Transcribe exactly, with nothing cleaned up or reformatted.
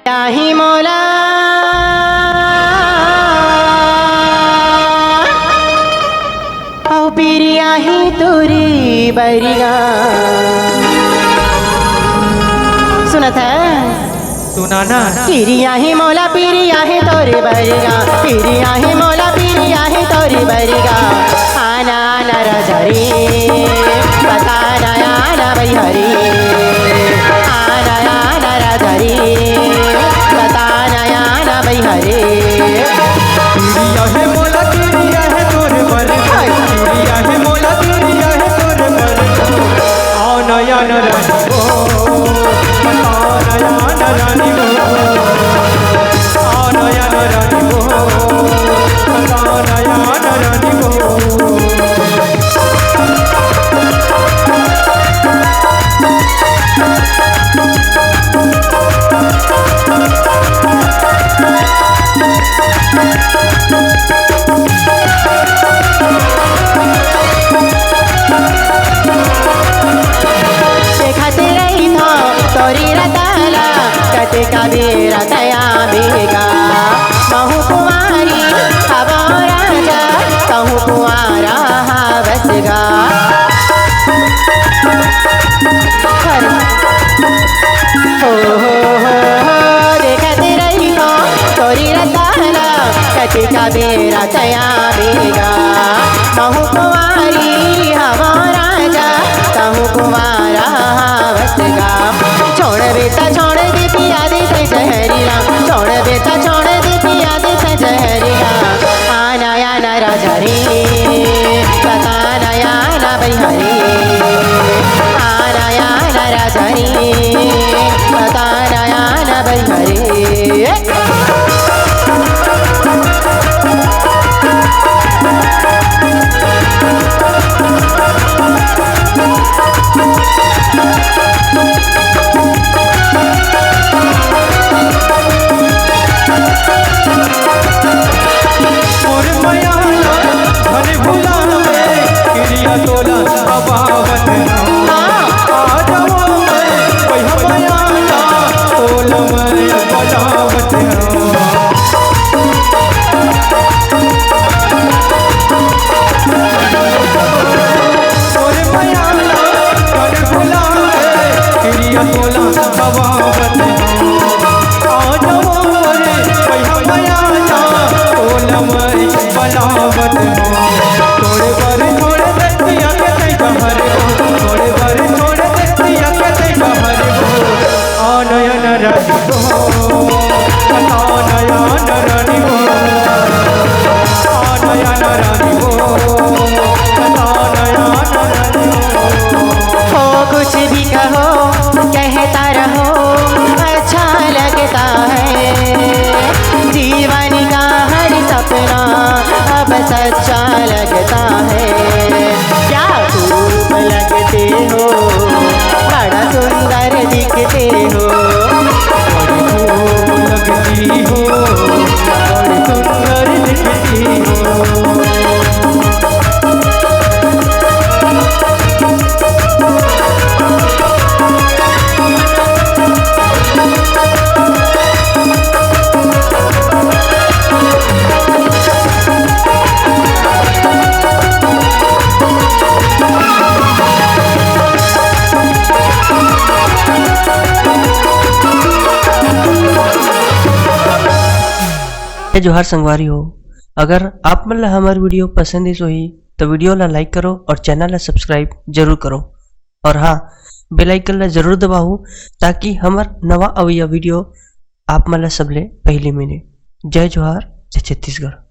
आही मोला, अउ पीरी आही तोरी बरिगा। सुनत है? सुनाना। पीरी आही मोला, पीरी आही तोरी बरिगा, पीरी आही मोला, पीरी आही तोरी बरिगा। आना आना राजा रे, बताना आना बइहा रे। आना आना राजा रे, बताना आना बइहा रे। पीरी आहे मोला, पीरी आहे तोरे बर। हाय। पीरी आहे मोला, पीरी आहे तोरे बर। आना आना रानी वो, बताना आना रानी वो। आना आना रानी वो, बताना आना रानी वो। देखत रहिथों तोरी रतन ला, कतेका बेरा तैं आबे गा। महूँ कुंवारी हवों राजा, तहूँ कुंवारा हवस गा। हर हो, हो, हो, हो, देखत रहिथों तोरी रतन ला, कतेका बेरा तैं आबे गा। महूँ कुंवारी हवों राजा, तहूँ कुंवारा हवस गा। छोड़बे त छोड़ दे पिया दे तैं जहरी ला, छोड़बे त छोड़ दे पिया दे तैं जहरी ला। आना आना राजा रे, बताना आना बइहा रे। आना आना राजा रे, बताना आना बइहा रे। मोर मया ला घरे बुलावे, किरिया तोला खवावत हँव। हाँ। आ जावों मैं, बइहा मया ला, तोला मैं बलावत हँव। मोर मया ला घरे बुलावे, किरिया तोला खवावत हँव। आ जावों रे, बइहा मया ला, तोला मैं बलावत हँव। तोरे बर छोड़ दे पिया के तैं जहर वो, तोरे बर छोड़ दे पिया के तैं जहर वो। आना आना रानी वो, बताना आना रानी वो। आना आना रानी वो, बताना आना रानी वो। हो कुछ भी कहो, कहता रहो, अच्छा लगता है। जीवन का हर सपना अब सच्चा लगता है। क्या खूब लगते हो, बड़ा सुंदर दिखते हो। बड़ी खूब लगती हो, बड़ी सुंदर दिखती हो। जय जोहार संगवारी हो, अगर आप मन ला हमर video पसंद आइस होही, तो video ला like करो और channel ला subscribe जरूर करो। और हाँ, bell icon ला जरूर दबाहू, ताकि हमर नवा अवइया video आप मन ला सबले पहिली मिले। जय जोहार, जय छत्तीसगढ़।